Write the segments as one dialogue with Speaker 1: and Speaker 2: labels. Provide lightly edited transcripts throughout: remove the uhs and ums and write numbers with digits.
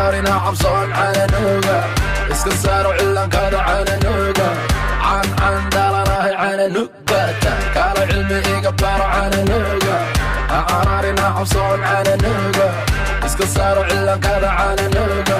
Speaker 1: Caraarina cabsoon, caananuuga iska saaro cilaankaada, caananuuga caan caan dhalanahay, caananuugata kaala cilmi iga baro, caananuuga. Caraarina cabsoon, caananuuga iska saaro cilaankaada, caananuuga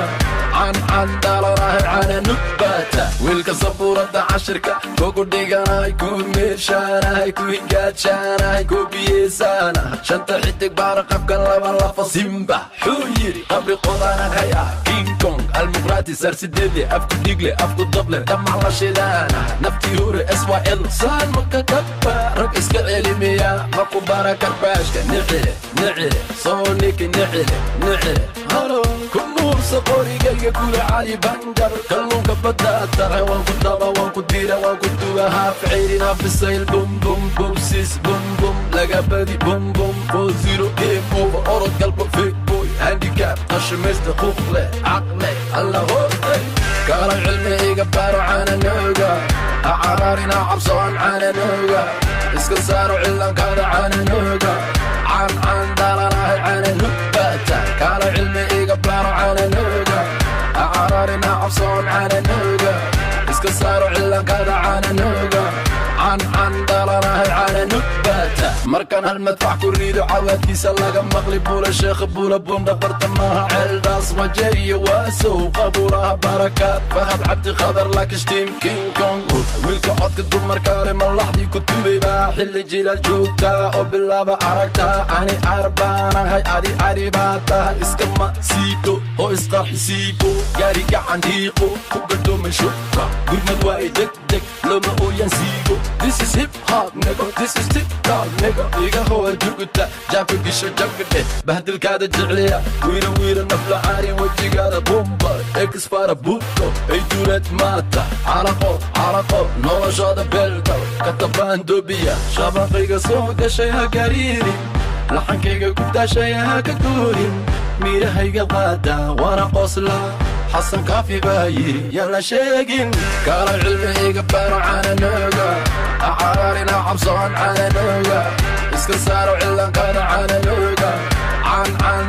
Speaker 1: caan caan dhalanahay, caananugbata. Wiilka sabuurada cashirka kugu dhiganahay, ku meeshaanahay, ku higaajaanahay, ku biyeesaana shanta xidig baara qabka laba lafa simba xuu yidhi qabri qodanaghay ah King Kong almuqraati sarsideedle afku dhigle afku dable damac la shidaana naftii hure SYL saan maka kaba rag iska celimiya maku bara karbaashka nicile nicile soo niki nicile nicile halo ku nuursa qorigayga kula Cali Banjar kalluunka badda tahay, waan ku daba, waan ku dira, waan ku duba, haaf ceyrin, haaf bisayl, bum bum bum sis bum bum laga badi bum bum 4-0 game over, orod galbo, fake boy handicap qashimaysta quuqle caqle alla hoostay kaala cilmi iga baro, caananuuga. Caraarina cabsoon, caananuuga iska saaro cilaankaada, caananuuga caan caan dhalanahay, caananugbata kaala cilmi iga baro, caananuuga. Caraarina cabsoon, caananuuga iska saaro cilaankaada, caananuuga caan caan dhalanahay, caananugbata. Markaan hal madfax ku rido cawaadkiisa laga maqli Buula Sheekha, Buula Bunda, bartamaha Ceeldaas, Wajeeriyo Waasow, qabuuraha Barakaad, Fahad Cabdi Khadar Lakishtiim King Kong. Wiilka codka dumarkaale malaxdii ku tubay baa xilli jilaal joogtaa oo bilaaba aragtaa ani arbaanahay, adi ari baa tahay, iskama siibto oo isqarxisiibo gaari gacan dhiiqo ku gadoomay shubka gurmad waa degdeg looma ooyan siigo. This is hip hop, nigga, this is TikTok, nigga. Iga hoa juguta jaabka gisho jabka bahdilkaada jecliya wiila wiila nafla caari wejigaada bumba exfara buto ay duleed maata calaqo calaqo noloshaada beelkal katabaan dobiya shabaqayga soo gashay ha gariirin, laxankayga ku daashay ha ka guurin, miirahayga qaada waana qosla. Xasan Kaafi baa yidhi yaan la sheegin kala cilmi iga baro, caananuuga. Caraarina cabsoon, caananuuga iska saaro cilaankaada, caananuuga caan caan.